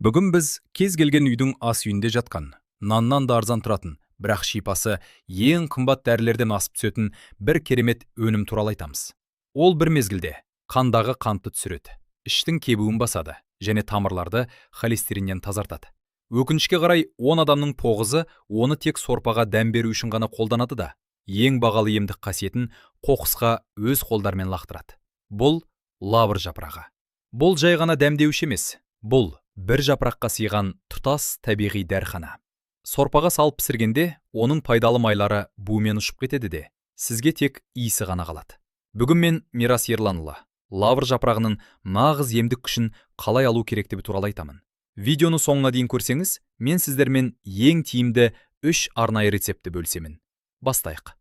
Бүгін біз кез келген үйдің ас үйінде жатқан, наннан да арзан тұратын, бірақ шипасы ең қымбат дәрілерден асып түсетін бір керемет өнім туралы айтамыз. Ол бір мезгілде қандағы қантты түсіреді, іштің кебуін басады және тамырларды холестериннен тазартады. Өкінішке қарай, 10 адамның 9-ы оны тек сорпаға дәм беру үшін ғана қолданады да, ең бағалы емдік қасиетін қоқысқа өз қолдарымен лақтырады. Бұл лавр жапырағы. Бұл жай ғана дәмдеуіш емес, бұл бір жапыраққа сыйған тұтас табиғи дәріхана. Сорпаға салып пісіргенде оның пайдалы майлары бумен ұшып кетеді де, сізге тек иісі ғана қалады. Бүгін мен, Мирас Ерланұлы, лавр жапырағының нағыз емдік күшін қалай алу керектігі туралы айтамын. Видеоны соңына дейін көрсеңіз, мен сіздермен ең тиімді үш арнайы рецептті бөлісемін. Бастайық.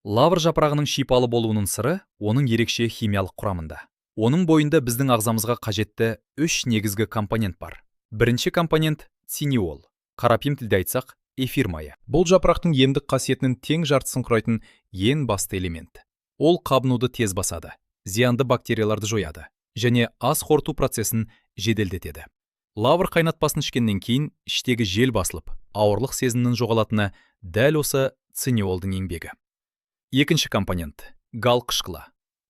Лавр жапырағының шипалы болуының сыры оның ерекше химиялық құрамында. Оның бойында біздің ағзамызға қажетті үш негізгі компонент бар. Бірінші компонент – цинеол. Қарапайым тілде айтсақ, эфир майы. Бұл жапырақтың емдік қасиетінің тең жартысын құрайтын ең басты элемент. Ол қабынуды тез басады, зиянды бактерияларды жояды және ас қорыту процесін жеделдетеді. Лавр қайнатпасын ішкеннен кейін іштегі жел басылып, ауырлық сезімінің жоғалатыны дәл осы цинеолдың еңбегі. Екінші компонент – гал қышқылы.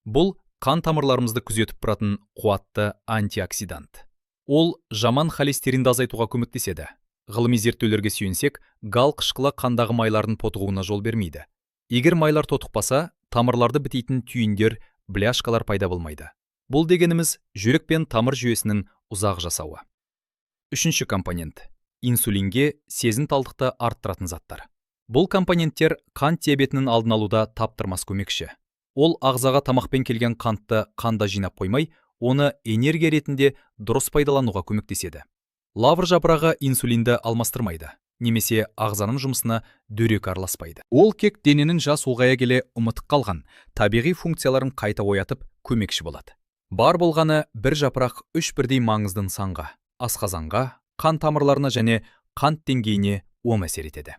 Бұл қан тамырларымызды күзетіп тұратын қуатты антиоксидант. Ол жаман холестеринді азайтуға көмектеседі. Ғылыми зерттеулерге сүйенсек, гал қышқылы қандағы майлардың тотығуына жол бермейді. Егер майлар тотықпаса, тамырларды бітейтін түйіндер, бляшкалар пайда болмайды. Бұл дегеніміз – жүрек пен тамыр жүйесінің ұзақ жасауы. Үшінші компонент – инсулинге сезімталдықты арттыратын заттар. Бұл компоненттер қант диабетінің алдын алуда таптырмас көмекші. Ол ағзаға тамақпен келген қантты қанда жинап қоймай, оны энергия ретінде дұрыс пайдалануға көмектеседі. Лавр жапырағы инсулинді алмастырмайды немесе ағзаның жұмысына дөрекі араласпайды. Ол тек дененің жас ұлғая келе ұмытып қалған табиғи функцияларын қайта оятып, көмекші болады. Бар болғаны бір жапырақ үш бірдей маңызды нысанға: асқазанға, қан тамырларына және қант деңгейіне оң әсер етеді.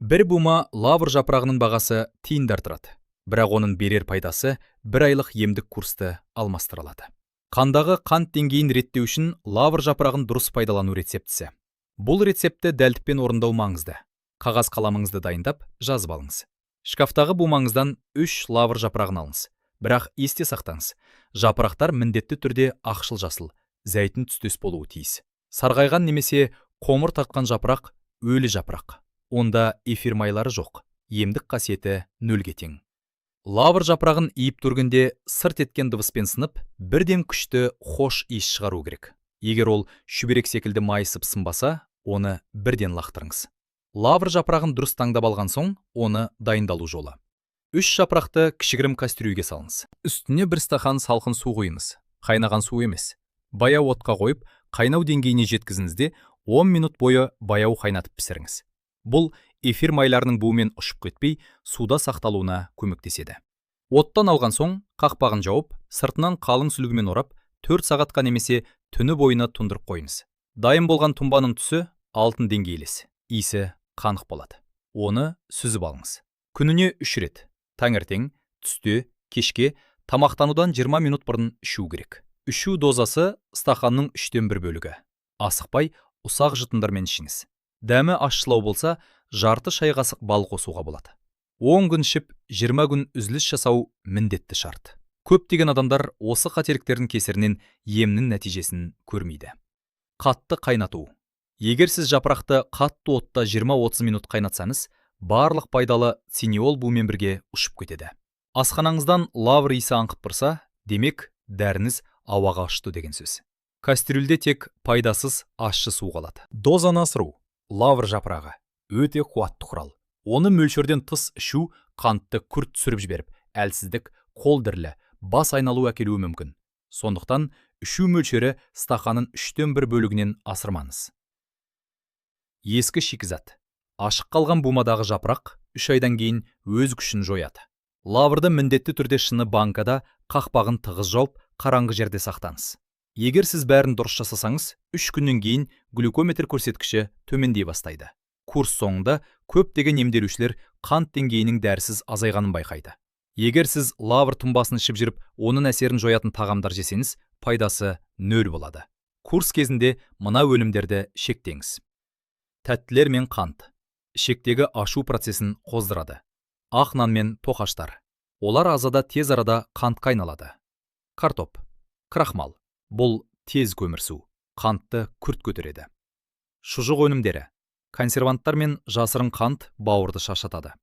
Бір бума лавр жапырағының бағасы тиындар тұрады, бірақ оның берер пайдасы бір айлық емдік курсты алмастыра алады. Қандағы қант деңгейін реттеу үшін лавр жапырағын дұрыс пайдалану рецептісі. Бұл рецептті дәлдікпен орындау маңызды. Қағаз қаламыңызды дайындап, жазып алыңыз. Шкафтағы бумаңыздан үш лавр жапырағын алыңыз. Бірақ есте сақтаңыз: жапырақтар міндетті түрде ақшыл жасыл, зәйтүн түстес болуы тиіс. Сарғайған немесе қоңыр тартқан жапырақ – өлі жапырақ. Онда эфир майлары жоқ, емдік қасиеті нөлге тең. Лавр жапырағын иіп көргенде сырт еткен дыбыспен сынып, бірден күшті хош иіс шығару керек. Егер ол шүберек секілді майысып сынбаса, оны бірден лақтырыңыз. Лавр жапырағын дұрыс таңдап алған соң, оны дайындалу жолы. Үш жапырақты кішігірім кастрюльге салыңыз. Үстіне бір стақан салқын су құйыңыз. Қайнаған су емес. Баяу отқа қойып, қайнау деңгейіне жеткізіңіз де, 10 минут бойы баяу қайнатып пісіріңіз. Бұл эфир майларының буымен ұшып кетпей, суда сақталуына көмектеседі. Оттан алған соң қақпағын жауып, сыртынан қалың сүлгімен орап, 4 сағатқа немесе түні бойына тұндырып қойыңыз. Дайын болған тұнбаның түсі алтын деңгейлес, иісі қанық болады. Оны сүзіп алыңыз. Күніне 3 рет: таңертең, түсте, кешке тамақтанудан 20 минут бұрын ішу керек. Ішу дозасы стақанның үштен бір бөлігі. Асықпай, ұсақ жұтымдармен ішіңіз. Дәмі ащылау болса, жарты шай қасық бал қосуға болады. 10 күн ішіп, 20 күн үзіліс жасау міндетті шарт. Көптеген адамдар осы қателіктердің кесірінен емнің нәтижесін көрмейді. Қатты қайнату. Егер сіз жапырақты қатты отта 20-30 минут қайнатсаңыз, барлық пайдалы цинеол бумен бірге ұшып кетеді. Асханаңыздан лавр иісі аңқып тұрса, демек, дәріңіз ауаға ұшты деген сөз. Кастрюльде тек пайдасыз ащы су қалады. Дозаны асыру. Лавр жапырағы өте қуатты құрал. Оны мөлшерден тыс ішу қантты күрт түсіріп жіберіп, әлсіздік, қол дірілі, бас айналу әкелуі мүмкін. Сондықтан ішу мөлшері стақанның үштен бір бөлігінен асырмаңыз. Ескі шикізат. Ашық қалған бумадағы жапырақ 3 айдан кейін өз күшін жояды. Лаврды міндетті түрде шыны банкада, қақпағын тығыз жауып, қараңғы жерде сақтаңыз. Егер сіз бәрін дұрыс жасасаңыз, 3 күннен кейін глюкометр көрсеткіші төмендей бастайды. Курс соңында көптеген емделушілер қант деңгейінің дәрісіз азайғанын байқайды. Егер сіз лавр тұнбасын ішіп жүріп, оның әсерін жоятын тағамдар жесеңіз, пайдасы нөл болады. Курс кезінде мына өнімдерді шектеңіз. Тәттілер мен қант ішектегі ашу процесін қоздырады. Ақ нан мен тоқаштар. Олар азада тез арада қантқа айналады. Картоп, крахмал. Бұл тез көмірсу, қантты күрт көтереді. Шұжық өнімдері. Консерванттар мен жасырын қант бауырды шаршатады.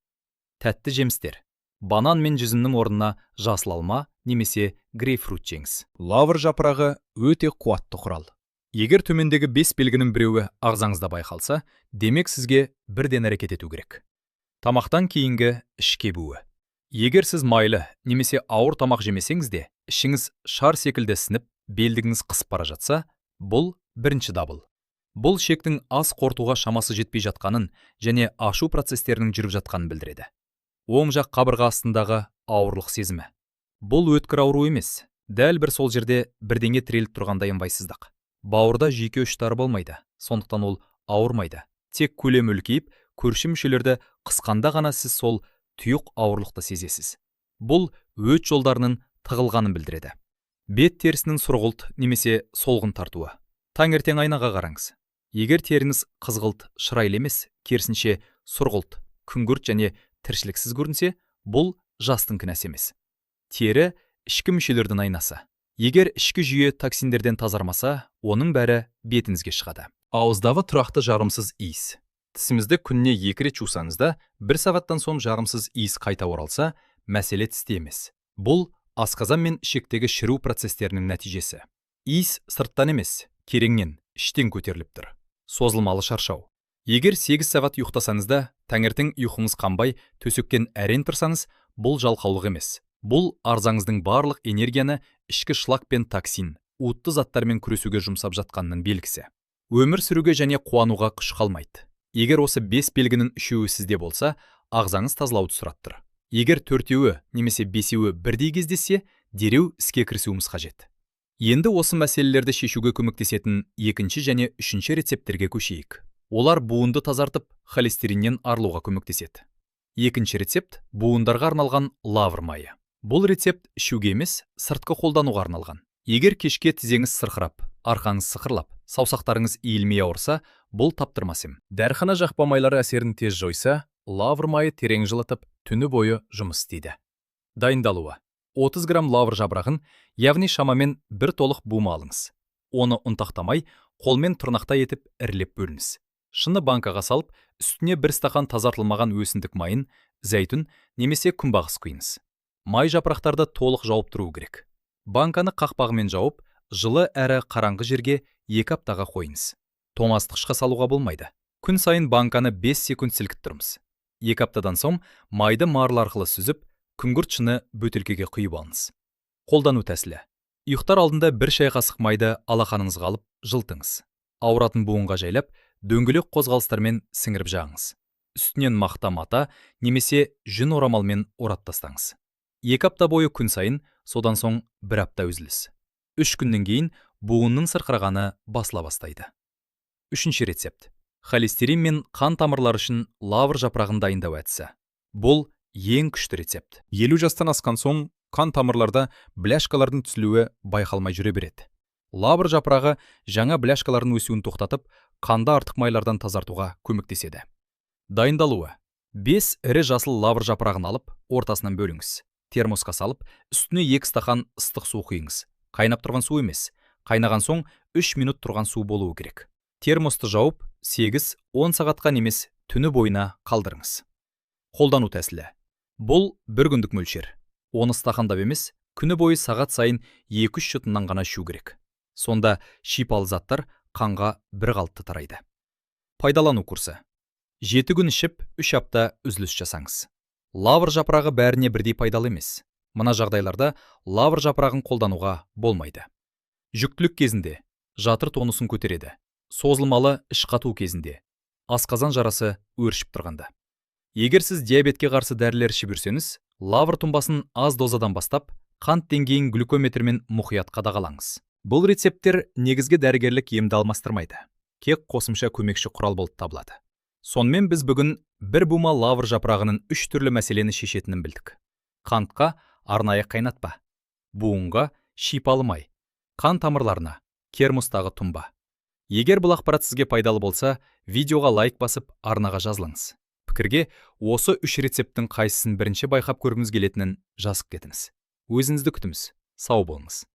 Тәтті жемістер. Банан мен жүзімнің орнына жасыл алма немесе грейпфрут жеңіз. Лавр жапырағы өте қуатты құрал. Егер төмендегі 5 белгінің біреуі ағзаңызда байқалса, демек, сізге бірден әрекет ету керек. Тамақтан кейінгі іш кебуі. Егер сіз майлы немесе ауыр тамақ жемесеңіз де, ішіңіз шар секілді ісініп, белдігіңіз қысып бара жатса, бұл бірінші дабыл. Бұл ішектің ас қорытуға шамасы жетпей жатқанын және ашу процестерінің жүріп жатқанын білдіреді. Оң жақ қабырға астындағы ауырлық сезімі. Бұл өткір ауру емес, дәл бір сол жерде бірдеңе тіреліп тұрғандай ыңғайсыздық. Бауырда жүйке ұштары болмайды, сондықтан ол ауырмайды. Тек көлемі үлкейіп, көрші мүшелерді қысқанда ғана сіз сол тұйық ауырлықты сезесіз. Бұл өт жолдарының тығылғанын білдіреді. Бет терісінің сұрғылт немесе солғын тартуы. Таңертең айнаға қараңыз. Егер теріңіз қызғылт, шырайлы емес, керісінше сұрғылт, күңгірт және тіршіліксіз көрінсе, бұл жастың кінәсі емес. Тері – ішкі мүшелердің айнасы. Егер ішкі жүйе токсиндерден тазармаса, оның бәрі бетіңізге шығады. Ауыздағы тұрақты жағымсыз иіс. Тісімізді күніне екі рет жусаңыз да, бір сағаттан соң жағымсыз иіс қайта оралса, мәселе тісте емес. Бұл асқазан мен ішектегі шіру процестерінің нәтижесі. Иіс сырттан емес, кереңнен, іштен көтеріліп тұр. Созылмалы шаршау. Егер 8 сағат ұйықтасаңыз да, таңертең ұйқыңыз қанбай, төсектен әрең тұрсаңыз, бұл жалқаулық емес. Бұл ағзаңыздың барлық энергияны ішкі шлак пен токсин, уытты заттармен күресуге жұмсап жатқанының белгісі. Өмір сүруге және қуануға күш қалмайды. Егер осы бес белгінің үшеуі сізде болса, ағзаңыз тазалауды сұрап тұр. Егер төртеуі немесе бесеуі бірдей кездессе, дереу іске кірісуіміз қажет. Енді осы мәселелерді шешуге көмектесетін екінші және үшінші рецепттерге көшейік. Олар буынды тазартып, холестериннен арылуға көмектеседі. Екінші рецепт – буындарға арналған лавр майы. Бұл рецепт ішуге емес, сыртқы қолдануға арналған. Егер кешке тізеңіз сырқырап, арқаңыз сықырлап, саусақтарыңыз иілмей ауырса, бұл таптырмас ем. Дәріхана жақпа майлары әсерін тез жойса, лавр майы терең жылытып, түні бойы жұмыс істейді. Дайындалуы. 30 грамм лавр жапырағын, яғни шамамен бір толық бума алыңыз. Оны ұнтақтамай, қолмен тырнақтай етіп ірілеп бөліңіз. Шыны банкаға салып, үстіне бір стақан тазартылмаған өсімдік майын, зәйтүн немесе күнбағыс құйыңыз. Май жапырақтарды толық жауып тұруы керек. Банканы қақпағымен жауып, жылы әрі қараңғы жерге 2 аптаға қойыңыз. Тоңазытқышқа салуға болмайды. Күн сайын банканы 5 секунд сілкіп тұрмыз. 2 аптадан соң майды марля арқылы сүзіп, күңгірт шыны бөтелкеге құйып алыңыз. Қолдану тәсілі. Ұйықтар алдында бір шай қасық майды алақаныңызға алып, жылытыңыз. Ауыратын буынға жайлап, дөңгелек қозғалыстармен сіңіріп жағыңыз. Үстінен мақта мата немесе жүн орамалмен орап тастаңыз. 2 апта бойы күн сайын, содан соң бір апта үзіліс. 3 күннен кейін буынның сырқырағаны басыла бастайды. Үшінші рецепт. Холестерин мен қан тамырлары үшін лавр жапырағын дайындау әдісі. Бұл ең күшті рецепт. 50 жастан асқан соң қан тамырларда бляшкалардың түзілуі байқалмай жүре береді. Лавр жапырағы жаңа бляшкалардың өсуін тоқтатып, қанды артық майлардан тазартуға көмектеседі. Дайындалуы. 5 ірі жасыл лавр жапырағын алып, ортасынан бөліңіз. Термосқа салып, үстіне 2 стақан ыстық су құйыңыз. Қайнап тұрған су емес, қайнаған соң 3 минут тұрған су болуы керек. Термосты жауып, 8-10 сағатқа немесе түні бойына қалдырыңыз. Қолдану тәсілі. Бұл бір күндік мөлшер. Оны стақандап емес, күні бойы сағат сайын 2-3 жұтымнан ғана ішу керек. Сонда шипалы заттар қанға бір қалыпты тарайды. Пайдалану курсы. 7 күн ішіп, 3 апта үзіліс жасаңыз. Лавр жапырағы бәріне бірдей пайдалы емес. Мына жағдайларда лавр жапырағын қолдануға болмайды. Жүктілік кезінде жатыр тонусын көтереді. Созылмалы іш қату кезінде, асқазан жарасы өршіп тұрғанда. Егер сіз диабетке қарсы дәрілер ішіп жүрсеңіз, лавр тұнбасын аз дозадан бастап, қант деңгейін глюкометрмен мұқият қадағалаңыз. Бұл рецепттер негізгі дәрігерлік емді алмастырмайды. Тек қосымша көмекші құрал болып табылады. Сонымен, біз бүгін бір бума лавр жапырағының үш түрлі мәселені шешетінін білдік. Қантқа арнайы қайнатпа, буынға шипалы май, қан тамырларына Термостағы тұнба. Егер бұл ақпарат сізге пайдалы болса, видеоға лайк басып, арнаға жазылыңыз. Пікірге осы үш рецепттің қайсысын бірінші байқап көргіңіз келетінін жазып кетіңіз. Өзіңізді күтеміз. Сау болыңыз.